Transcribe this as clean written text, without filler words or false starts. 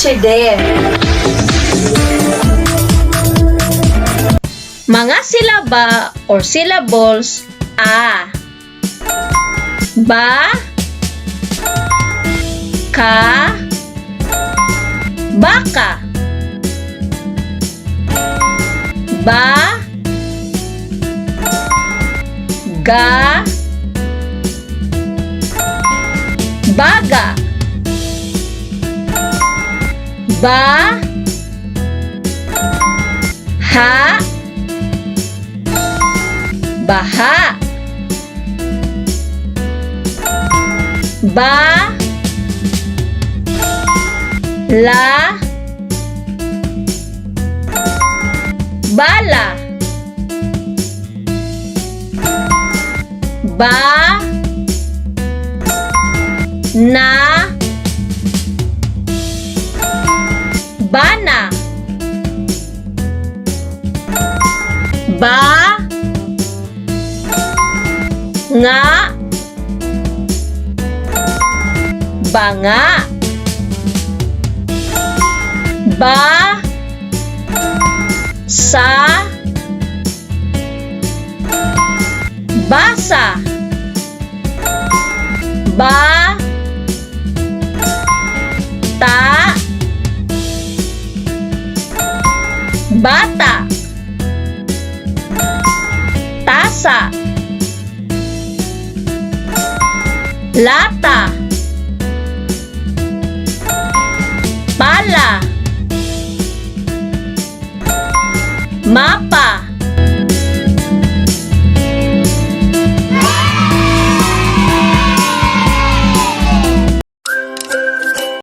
Teacher Dare. Mga silaba or syllables: A, Ba, Ka, baka. Ba, Ga, baga. Ba, Ha, baha. Ba, La, bala. Ba, Na, bana. Ba, Nga, banga. Ba, Sa, basa. Ba, Ta, bata. Tasa, lata. Pala, mapa.